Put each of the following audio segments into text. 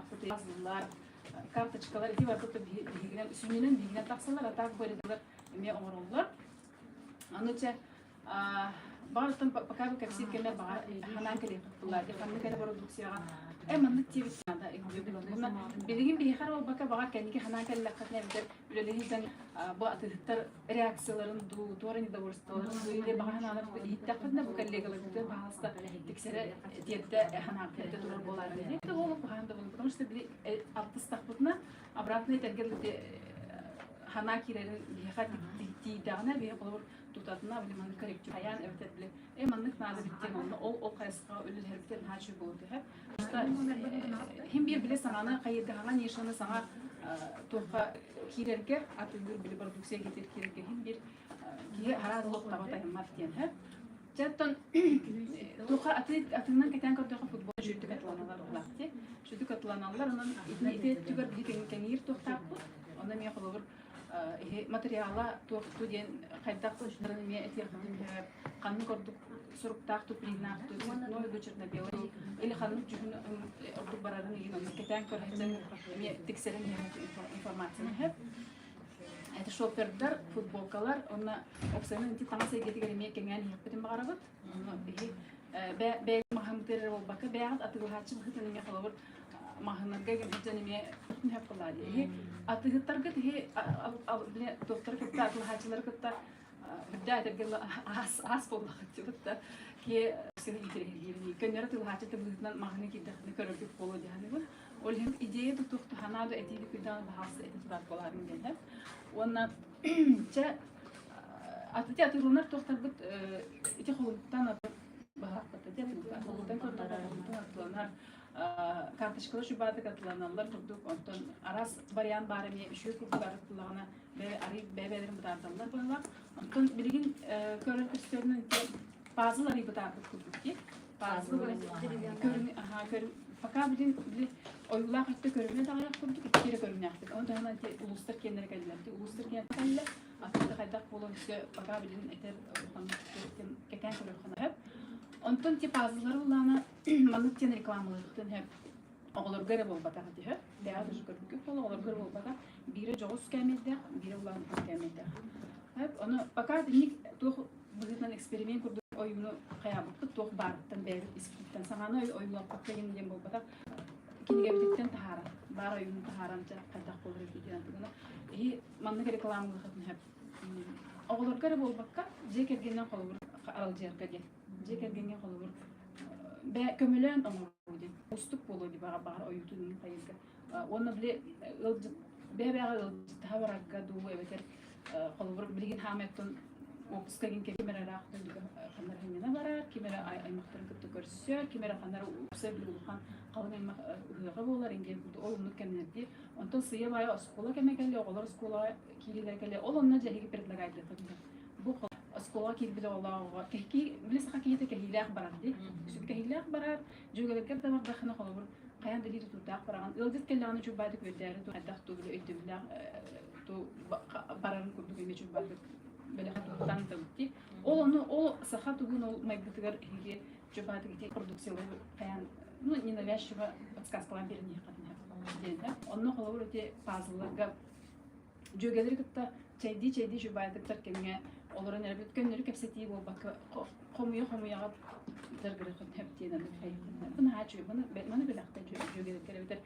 туохтаахпыт пазллар, карточкалар ити барыта биһигинэн сүнньүнэн биһигинэн тахсаллар, а так бу эмиэ оҥороллор. Аны чэ баҕар пока бу кэпсиир кэммэр баҕар ханаан кэлиэххит буоллаа дии ханнык эрэ бородууксуйаҕа э маннык диэбит наада билигин биһиэхэ эрэ буолбакка баҕар кэнники ханаан кэллэххитинэ эбэтэр үлэлэһин дьон бу атыыһыттар реакцияларын дуу туора недовольстволарын дуу или баҕа санааларын иһиттэххитинэ бу коллегаларгытыгар баһаалыста тиксэрэ тиэрдэ ханаан турар буолаары дии да буолуох куһаҕан да буолуох потому что били алтыстахпытына обратно этэргэ ханаа киирэрин биһиэхэ тиийдэҕинэ биһи холобур тутатына били маннык корректив хайаан эбэтэр били э маннык наада бит диэн онно ол ол хайысхаҕа үлэлэһэрбитин наһаа үчүгэй буолуо түһэр хим биир били саҥаны хайыырга саҥа нишаны саҥа туохха киирэргэ атыылыыр били продукция киирэр киирэргэ хим биир киһи араас олох таба тайыммат диэн һэ Дьэ, оттон туохха аты атыынан кэтээн көрдөххө футбол үчүгдүк атыланаллар буоллаах дии. Үчүгдүк атыланаллар, онон итини ити өттүгэр биһи кэҥиир туохтаахпыт. Онно эмиэ холобур иһи материала туохту диэн хайдах ыларын эмиэ этиэхпитин сөп. Ханнык ордук суруктаах ту принаах ту цветной ду черно-белый или ханнык дьүһүн ордук барарын игин онно кэтээн көрө эмиэ тиксэрин информацияны сөп. Это шопердар, футболкалар, уонна уопсайынан ити таҥас эйгэтигэр эмиэ кэҥээн иһиэхпитин баҕарабыт. Онно биһи бэйэ маһыммытыгар эрэ буолбакка, бэйэҕит атыылаһааччы быһыытынан эмиэ холобур маһынарга сылдьан эмиэ түһэп буолаа дии. Атыыһыттарга тиһи туохтары кытта атыылаһааччылары кытта үрдээ этэргэ аас аас буоллахыт дии киһи сини интэриэһиргиирин көннөрү атыылаһааччы быһыытынан маһыны киирдэххинэ көрөргүт буолуо диэханыбын. Ол иһин идея тутуох туһанаа да этиини күйдэҕин баһаалыста этэ турар буолаарыҥ диэннэр. Уонна чэ ати атыыланар туохтарбыт ити холумтан баһаахпыт ити холумтан көрдөҕө холумтан атыыланар карточкалар шубаатык атыыланаллар курдук онтон араас вариант баар эмиэ үчүгэй курдук арыттылаҕына арый бэйэ-бэйэлэрин бытаардаллар быһыылаах. Онтон билигин көрөр көстөрүнэн пазл арый бытаарбыт курдук дии. Пазл көрүҥ аһаа көрүҥ пока билин били ойуулаах өттө көрүҥэ даҕайах курдук икки эрэ көрүҥнээхпит. Ону таһынан ити улуустар киэннэрэ кэллилэр. Ити улуустар киэннэрэ кэллэ. Аттыта хайдах буолуон өссө пока билин этэр кэтээн көрүөххэ сөп. Онтон ти пазлары улаана маннык диэн рекламалыахтын сөп. Оҕолорго эрэ буолбатах ити сөп. Бэйэҕэ тоже көрбүккүт буолла, оҕолорго эрэ буолбатах. Биирэ дьоҕус кээмэйдээх, биирэ улахан кээмэйдээх. Сөп. Ону пока итинник туох быһыытынан эксперимент курдук ойууну хайаабыппыт туох баарыттан бэйэбит испититтэн саҥаны ойуулаппакка диэн диэн буолбатах кинигэбититтэн таһааран баар ойууну таһааран дьэ хайдах буолар эбит диэн антыгына иһи маннык рекламалыахытын сөп оҕолорго эрэ буолбакка дьиэ кэргэнинэн холобур аралдьыйарга диэн дьиэ кэргэҥҥэ холобур бээ көмөлөөн оҥоруу диэн уустук буолуо дии баҕар баҕар ойуутун хайыырга уонна били ыалдьыт бэйэ-бэйэҕэ ыалдьыттаһа барарга дуу эбэтэр холобур билигин хаамыаттан уоппуска ким ким эрэ ыраах дойдуга ханна эрэ сынньана барар, ким эрэ аймахтарын кытта көрсөр, ким эрэ ханна эрэ уопсай били улахан халыҥ аймах ыһыаҕа буолар иҥгиэн курдук ол оннук кэмнэрдии. Онтон сыыйа-баайа оскуола кэмэ кэллэ, оҕолор оскуолаҕа киириилэрэ кэллэ, ол онно дьэ эһиги предлагайдыаххыт Бу оскуолаҕа киирбит оҕолоох оҕо кэһии били саха киһитэ кэһиилээх барар дии. Үксүн кэһиилээх барар, дьүөгэлэргэр да бардаххына холобур хайаан да илии тутуурдаах бараҕын. Ыалдьыт кэллэҕинэ үчүгэй үөрдээри ту хайдах ту били өйдөбүллээх ту барарын курдук эмиэ үчүгэй бэлэх туттан табыт дии. Ол ону ол саха тугун ол майгытыгар эһиги үчүгэй ити продукциялары хайаан ну ненавязчиво подсказкалаан биэриниэххитин диэн да. Онно холобур ити пазлларга дьүөгэлэри кытта чэйдии-чэйдии үчүгэйдиктэр кэмҥэ олорон эрэ көннөрү кэпсэтии буолбакка хомуйа-хомуйаҕа дьарыгырыаххын сөп диэн оннук хайыаххын бу наһаа үчүгэй маны маны бэлэхтэ дьүөгэлэргэр эбэтэр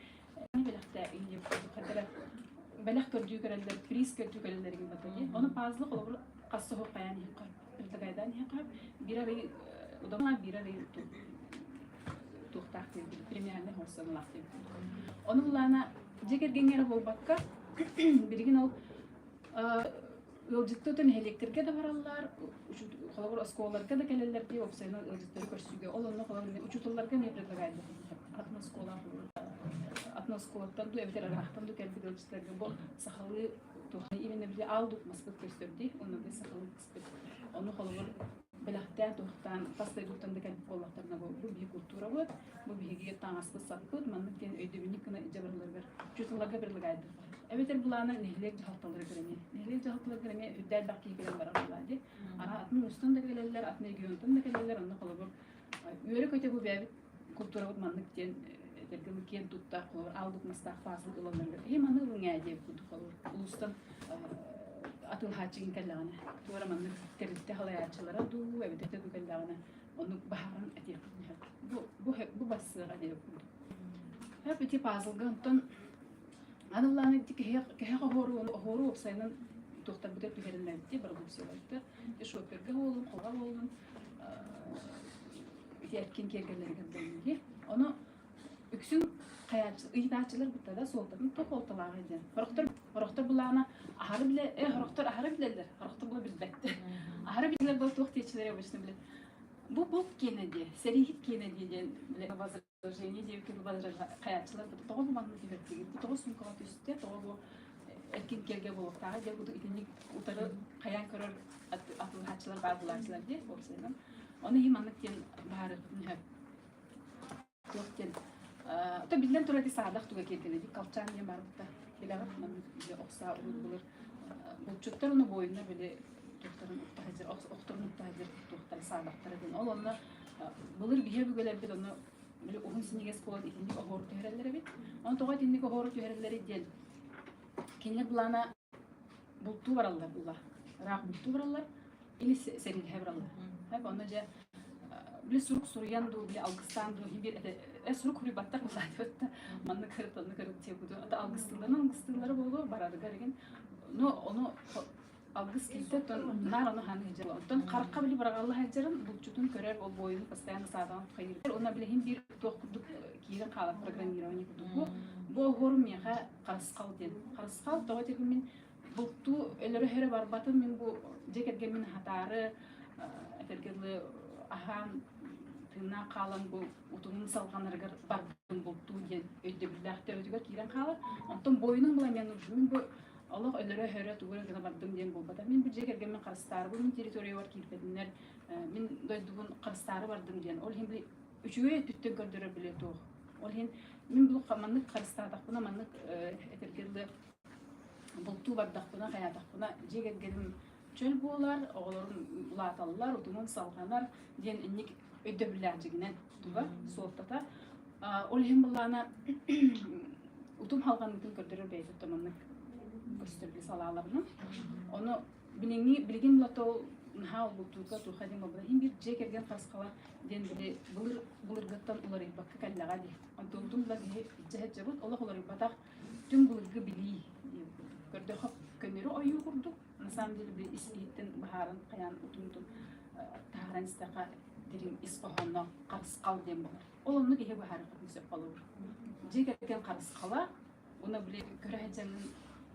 маны бэлэхтэ инньэ курдук бэлэх көрдүү көрөллөр приз көрдүү көрөллөр игин бата дии ону пазлы холобур хас соһук хайаан иһиэххэ предлагайдаан иһиэххэ биир арый удамна биир арый туохтаах диэн премиальный хорсонулаах диэн ону булаана Дьиэ кэргэҥҥэ эрэ буолбакка, билигин ол ыалдьыттыы нэһилиэктэргэ да бараллар, холобур, оскуолаларга да кэлэллэр дии, уопсайынан ыалдьыттары көрсүүгэ. Ол онно холобур учууталларга эмиэ предлагайдык. Атын оскуола атын оскуолаттан дуу эбэтэр ыраахтан дуу кэлбит ыалдьыттарга бу сахалыы туох именно били аал дуук маспыт көстөр дии, онно би сахалыы кыспыт. Ону холобур бэлэхтээн туохтаан тас дойдуттан да кэлбит буоллахтарына бу биһиги культурабыт, бу биһиги таҥаспыт-саппыт, маннык диэн өйдөбүнньүк гына илдьэ баралларыгар учууталларга предлагайдык. Эбэтэр былаана нэһилиэк дьаһалталарыгар эмиэ. Нэһилиэк дьаһалталарыгар эмиэ үрдэ элбэх киһи кэлэн барар буолаа дии. Ара атын улуустан да кэлэллэр, атын регионтан да кэлэллэр, онно холобур үөрэ-көтө бу бэйэбит культурабыт маннык диэн этэргэ киэн тутта холобур аалбыт мастаах пазл ылалларыгар эһи маны ылыҥ ээ диэбит курдук холобур улуустан атыылаһааччы кэллэҕинэ туора маннык тэрилтэ халайааччылара дуу эбэтэр дуу кэллэҕинэ оннук баһааран этиэхпитин сөп бу бу бу бассыаҕа диэбит курдук хөп ити пазлга онтон аныллааны ити кэһэх оһуору оһуору уопсайынан туохтарбытыгар түһэриннэрбит бородууксуйаларбытыгар шопперга буоллун хоҕо буоллун ити эркин киэргэллэригэр буоллун ону үксүн хайааччы ыйытааччылар бутта да суолтатын туох суолталааҕый диэн сорохтор сорохтор былаана аһары билэ э сорохтор аһары билэллэр сорохтор була билбэттэр аһары билэллэр буол туох диэччилэри обычно билэ бу булт киэнэ диэ сэрииһит киэнэ диэ диэн билэ возражение диэбиккэ бу хайааччылар бу тоҕо бу манна түһэрдигит бу тоҕо суумкаҕа түстэ тоҕо бу эркин киэргэ буолуохтааҕа диэн бу итинник утары хайаан көрөр атыылаһааччылар баар булааччылар диэ уопсайынан ону иһин маннык диэн баһаарыахпытын сөп туох диэн то биллэн турар саадах туга киэргэлэдик колчан диэн барбыта билэҕит маннык охсаа урут былыр булчуттар ону буойунна били туохтарын уктаһадьыр охторун уктаһадьыр туохтара саадахтара диэн ол онно былыр биһи өбүгэлэрбит ону били уһун синньигэс буолан итинник оһуору түһэрэллэр эбит ону тоҕо итинник оһуору түһэрэллэрий диэн кинилэр былаана бултуу бараллар була ыраах бултуу бараллар или сэриилэһэ бараллар онно дьэ били сурук суруйан дуу били алгыстаан дуу биир э сурук суруйбаттар булаатыбатта маннык кырыт оннук кырыт диэбуту ата алгыстыылларын алгыстыыллара буолуо барарыгар игин но ону алгыс киирдэ оттон наар ону хааны сылдьар оттон харахха били быраҕалла сылдьарын булчутун көрөр ол буойуну постоянно саадаҕын хайыыр уонна билиһин биир туох курдук киирэн хаалар программирование курдук бу бу оһуорум миэхэ харысхал диэн харысхал тоҕо диэхин мин бултуу өлөрө-өһөрө барбатым мин бу дьиэ кэргэммин аһатаары этэргэ дылы аһаан тыыннаах хаалан бу утумун салҕанарыгар бардым бултуу диэн өйдөбүллээх төбөтүгэр киирэн хаалар онтон буойунун була мен мин бу олох өлөрө-өһөрө тугу эрэ гына бардым диэн буолбата мин бу дьиэ кэргэммин харыстаары бу мин территориябар киирбэтиннэр мин дойдубун харыстаары бардым диэн ол иһин били үчүгэй өттүттэн көрдөрөр билэ туох ол иһин мин бу маннык харыстаатахпына маннык этэргэ дылы бултуу бардахпына хайаатахпына дьиэ кэргэним чөл буолар оҕолорум улааталлар утумум салҕанар диэн инник өйдөбүллээх дьигинэн туга суолтата ол иһин былаана утум халҕаныытын көрдөрөр бэйэтэ маннык көстөргө салааларынан ону билиҥҥи билигин лото наһаа бултуурга туха диэн буолбата иһин биир дьиэ кэргэн харысхала диэн били былыр былыргыттан уларыйбакка кэллэҕэ дии онтон да киһи илдьэ сылдьабыт олох уларыйбатах түҥ былыргы билии көрдөхө көннөрү ойуу курдук на самом деле били ис иһиттэн баһааран хайаан утумтун таһааран истэххэ дириҥ ис хоһоонноох харысхал диэн буолар ол оннук иһи быһаарыаххытын сөп холобур дьиэ кэргэн харысхала уонна били көрө сылдьаҥҥын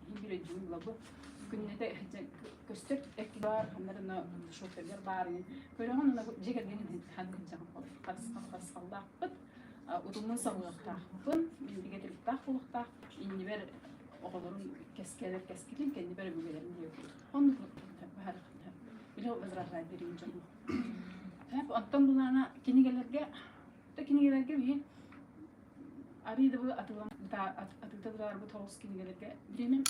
иһин бир өйдүүн булабы күннэтэ көстөр экки баар ханнарына шофердер баар көрөҕүн уонна дьиэ кэргэнин ханнык сылдьаҕын харысхал харысхаллаахпыт утумун салгыахтаахпын мин бигэ туруктаах буолуохтаах иннибэр оҕолорум кэскэлэр кэскилин кэннибэр өбүгэлэрим диэбит оннук били возражать берин дьону оттон булаана кинигэлэргэ то кинигэлэргэ биһи арыйда бу атыылам атыыта бытаарбыт тоҕус кинигэлэргэ бириэмэм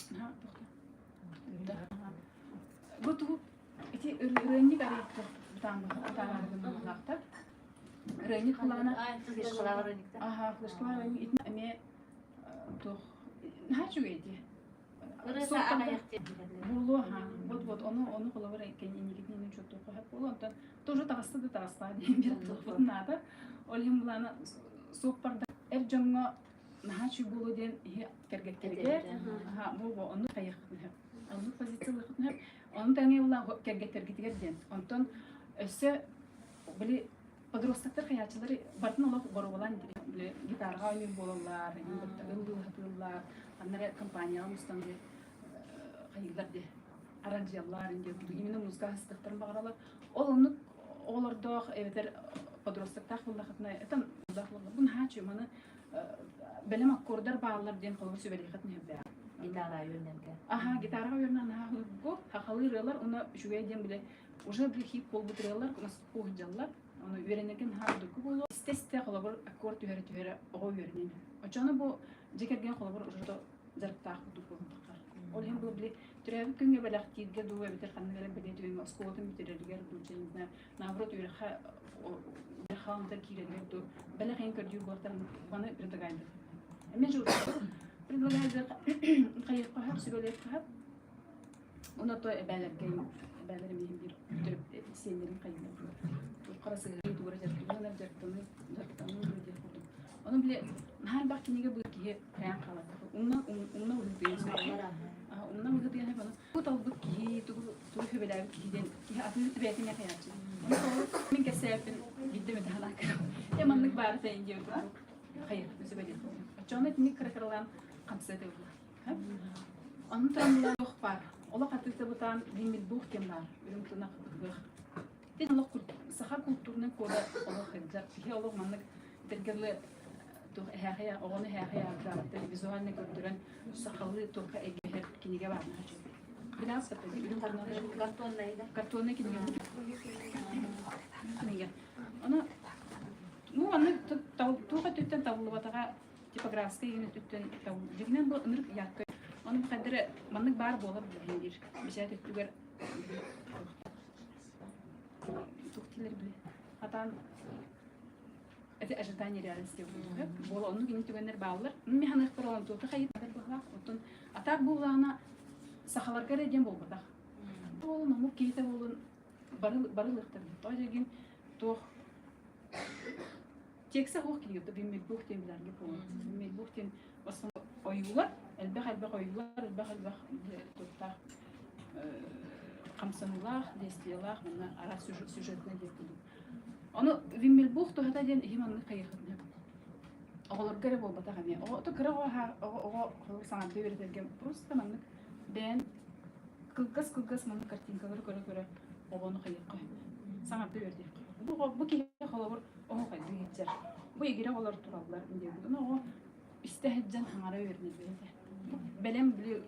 бу тугу ити ырыанньык арый бытаан бытаан Ырыанньык былаана Аха, флешкалаах ырыанньык итин эмиэ туох наһаа үчүгэй дии. Буолуо ха. Вот вот ону ону холобур инникитин иннин учуоттуохха сөп буолуо. Онтон тоже таҕыста да таҕыстаа диэн биир тылбытын наада. Ол иһин былаана суоппарда эр дьоҥҥо наһаа үчүгэй буолуо диэн иһи кэргэттэригэр аха бу бу оннук хайыаххытын сөп. Оннук позициялыаххытын сөп. Ону тэҥэ була кэргэттэргитигэр диэн. Онтон өссө били подростоктар хайааччылары бартын олох боруобалаан били гитараҕа оонньуур буолаллар, ыллыыллар, ханна эрэ компанияҕа мустан били хайыыллар дии аранжияллар диэн именно музыка астыктарын баҕаралар. Ол оннук оҕолордоох эбэтэр подростоктаах буоллахытына это бу наһаа үчүгэй маны бэлэм аккордар бааллар диэн холобур сүбэлиэххит нэһилбээх. Гитараҕа үөрэнэргэ. Аха, гитараҕа үөрэнэн наһаа хургу, хахалыы ырыалар уонна үчүгэй диэн били уже били хип буолбут ырыалар куоһдьаллар. Ону үөрэнэргэ наһаа ордуку буолуо. Истэ-истэ холобур аккорд түһэрэ-түһэрэ оҕо үөрэнэн. Оччону бу дьиэ кэргэн холобур уже дьарыктаах курдук буолан таххар. Ол иһин бу били төрөөбүт күҥҥэ бэлэхтииргэ дуу эбэтэр ханнык эрэ бэлиэ түгэҥҥэ оскуолатын бүтэрэригэр дуу, не знаю, наоборот үөрэххэ хаалымтар киирэллэр дуу, бэлэх иһин көрдүүр буолтарын маны предлагайдык. Эмиэ же предлагайдык хайыахха сөп, сүбэлиэххэ сөп. Уна то эбээлэргэ эбээлэр эмиэ биир төрөп сиэннэрин хайыылар туоххара сыһыы тугура дьарыктанар дьарыктаныы дьарыктаныы диэх курдук. Ону били наһаа элбэх кинигэ бу киһи хайаан хаалар. Умна умна быһыытыйан сөп. Умна быһыытыйан сөп. Ону тугу талбыт киһи, тугу тугу сөбүлээбит киһи диэн киһи атын бэйэтин хайааччы. Ону мин кэпсээппин биирдэ эмэ таһынан көрөм. Э маннык баары сайын диэн курдук хайыахпын сөбө диэх. Оччоҕуна итинник кыра-кыралаан хамсыа тыылла. Ону таһынан туох баар? Олох атыыта бытаан Виммельбух диэн баар. Үрүҥ тунах ыһыах. Ити олох саха культурнай кода олох сылдьар. Киһи олох маннык этэргэ туох эһээхэй оҕону эһээхэй ааттаабыттар визуально көрдөрөн сахалыы туохха эйгэһэр кинигэ баар наһаа Билэҕит үрүҥ Картоннай да? Картоннай кинигэ. Кинигэ. Ону ну маннык туох өттүттэн табыллыбатаҕа типографскай игин өттүттэн дьиҥинэн бу ынырык яркай ону хайдары маннык баар буолар билигин диир бэчээт өттүгэр туох дииллэр били хатаан это ожидание реальности буола оннук ини түгэннэр бааллар мин ханыахпар олон туота хайытар быһалаах оттон атаак буоллаҕына сахаларга эрэ диэн буолбатах буолун омук киһитэ буолун бары барылыахтар тоҕо дьэгин туох Текстэ суох кинигэ Виммельбух диэн билэргэ буолар. Виммельбух диэн основном ойуулар, элбэх-элбэх ойуулар, элбэх-элбэх туохтаах хамсаныылаах, действиелаах, манна араас сюжетный диэн курдук. Ону Виммельбух туһата диэн иһи маннык хайыахытына оҕолорго эрэ буолбатах эмиэ. Оҕо кыра оҕо оҕо саҥардыы үөрэтэргэ просто маннык бэйэн кылгас-кылгас маннык картинкалары көрө-көрө оҕону хайыахха саҥардыы үөрэтиэххэ. Бу бу киһи холобур оһуохайдыы сылдьар. Бу игирэ оҕолор тураллар диэбит. Ону оҕо истэ сылдьан хаҥара үөрэнэр бэйэтэ. Бэлэм били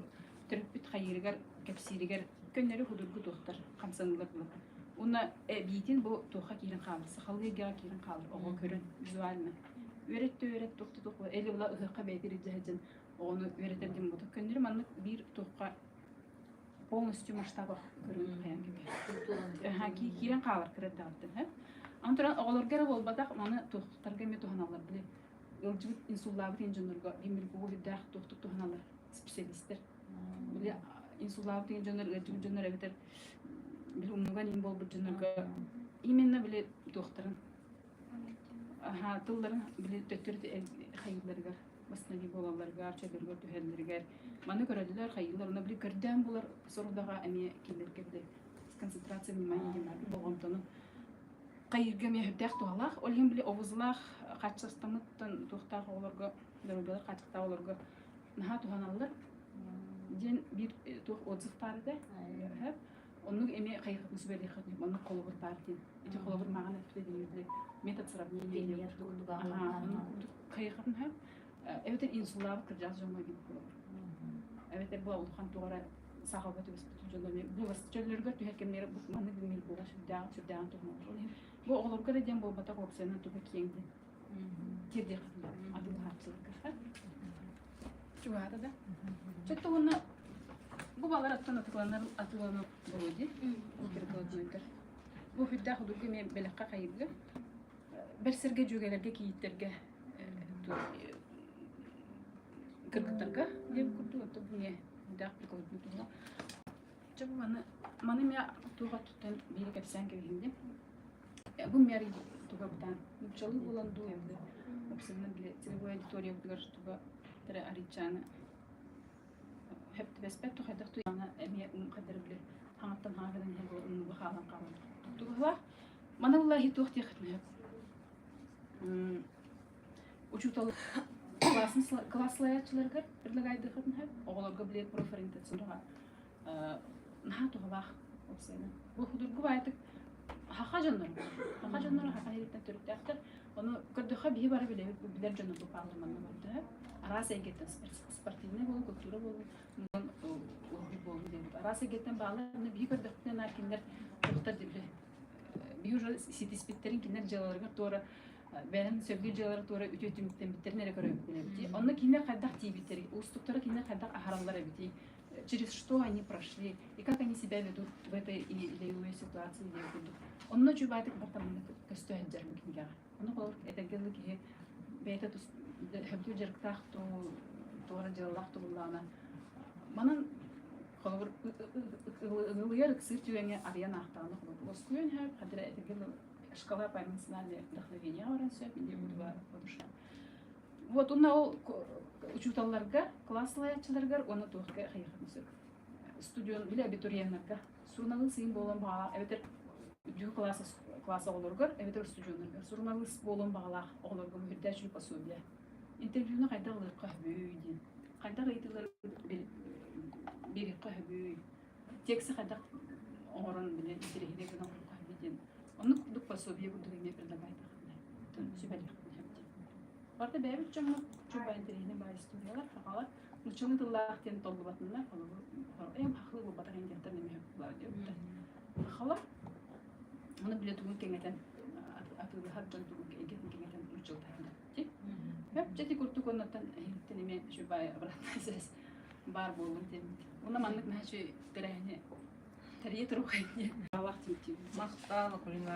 төрөппүт хайыырыгар, кэпсииригэр көннөрү худургу туохтар хамсаныылар буолар. Уонна эбиитин бу туохха киирэн хаалар, сахалыы эйгэҕэ киирэн хаалар оҕо көрөн визуально. Үөрэттэ үөрэт туох да туох эли була ыһыахха бэйэтин илдьэ сылдьан оҕону үөрэтэр диэн буолбатах. Көннөрү маннык биир туохха полностью масштабах көрүҥ хайан кэбиһэр. Киирэн хаалар кыра эрдэҕиттэн. Аны туран оҕолорго эрэ буолбатах, маны туохтарга эмиэ туһаналлар. Били ыалдьыбыт, инсуллаабыт иһин дьоннорго геморрой үрдээх туохтук туһаналлар специалистэр. Били инсуллаабыт иһин дьоннор, ыалдьыбыт дьоннор эбэтэр били умнуган иһин буолбут дьоннорго именно били туохтарын тылларын били төттөрү хайыылларыгар восстанови буолалларыгар, чөллөрүгэр түһэллэригэр маны көрөллөр, хайыылар, онно били көрдөөн булар сорудаҕа эмиэ кинилэргэ били концентрация внимания диэн баар болҕомтону хайыырга эмиэ сүрдээх туһалаах. Ол иһин били обузлаах хаачыстаммыттан туохтаах оҕолорго, доруобуйалар хаачыстаах оҕолорго наһаа туһаналлар диэн биир туох отзыв баар этэ. Оннук эмиэ хайыаххытын сүбэлиэххитин оннук холобур баар диэн. Ити холобур мааҕын эппитэ диэн метод сравнения диэн курдук хайыаххытын сөп. Эбэтэр инсуллаабыт кырдьаҕас дьоҥҥо эбит холобур. Эбэтэр бу улахан туох эрэ сахалга түбэспит дьоно эмиэ бу чөллөрүгэр түһэр кэмнэрэ бу маннык мил буола сүрдээҕин сүрдээҕин туһунан. Ол иһин бу оҕолорго да диэн буолбатах уопсайынан туга киэҥ диэн тиэрдиэххитин атыылаһааччыларга. Чугаһаата да. Чэ туһунна бу балар оттон атыыланар атыыланар буолуо дии. Прикладнойдар. Бу сүрдээх удургу эмиэ бэлэххэ хайыырга. Бэрсэргэ дьүөгэлэргэ кийииттэргэ кыргыттарга диэн курдук оттон бу эмиэ сүрдээх прикладной туһуна. Чэ бу маны маны эмиэ туох өттүттэн биири кэпсээн кэбиһинним. Бу мэр туга бытаан нууччалыы буолан дуу эбэтэр уопсайынан били целевой аудиториябытыгар туга эрэ арыйчааны сөп түбэспэт хайдах туйаана эмиэ хайдары били хаҥаттан хаҥа гынан иһэр буола умнуга хаалан хаалан тугуһулаах маны буллааһи туох диэххитин сөп учуутал классын класс салайааччыларыгар предлагайдыаххытын сөп оҕолорго били профориентацияға наһаа туһалаах уопсайынан. Бу худургу баайтык хаха дьонноро. Хаха дьонноро хаха иһиттэн төрүттээхтэр. Ону көрдөххө биһи бары билэбит, билэр дьону бу паалар манна барда. Араас эйгэттэн спортивный болуу, культура болуу, уруһуй болуу диэбит. Араас эйгэттэн баалар, биһи көрдөхпүтүнэ наар кинилэр туохтар дибили. Биһи уже ситиспиттерин кинилэр дьыалаларыгар туора бэйэм сөбүлүүр дьыалалара туора үтүө түмүктэммиттэрин эрэ көрөбүт билэбит. Онно кинилэр хайдах тиийбиттэрий, уустуктара кинилэр хайдах аһараллар эбитий. через что они прошли и как они себя ведут в этой или иной ситуации диэн курдук. Онно үчүгэйдик бартаммына көстө сылдьар бу кинигэҕэ. Ону холобур этэргэ дылы киһи бэйэтэ тус сөбүлүүр дьарыктаах дуу, туора дьыалалаах дуу буоллаҕына манан холобур ылыйар ыксыыр түгэҥҥэ арыйан аахтаҕына холобур уоскуйан сөп, хадыра этэргэ дылы шкала по эмоциональное вдохновение баран сөп, индия буду по душе. Вот уонна ол учууталларга, кылаас салайааччыларыгар уонна туохка хайыахатын сөп. Студент или абитуриеннарга суруналыыс ыйын буолуон баҕалаах эбэтэр үрдүкү кылаас кылаас оҕолоругар эбэтэр устудьуоннарга суруналыыс буолуон баҕалаах оҕолорго мүһүрдээччи пособие. Интервьюну хайдах ылыахха сөбүй диэн. Хайдах ыйытыылары биэриэххэ сөбүй. Текси хайдах оҥорон били интэриэһинэй гына оҥоруохха сөбүй диэн. Оннук курдук пособие курдук эмиэ предлагайтахпына. Сүбэлиэхпин сөп диэн. Барыта бэйэбит дьоммут чугай интэриэһинэй баай историялар, сахалар нууччалыы тыллаах диэн толлубатыннар, холобур, эм хахлыы буолбатах индиаттар эмиэ булар диэбиттэр. Сахалар аны билэ тугун кэҥэтэн атыылаһар дьон тугун эйгэтин кэҥэтэн нууччалыы дии. Хөп дьэ курдук оннуттан эһигиттэн эмиэ үчүгэй баай обратная связь баар буоллун диэммит. Уонна маннык наһаа үчүгэй тэрээһини тэрийэ туруохай диэн. Баалаах түмүктүүбүт. Махтал, Акулина.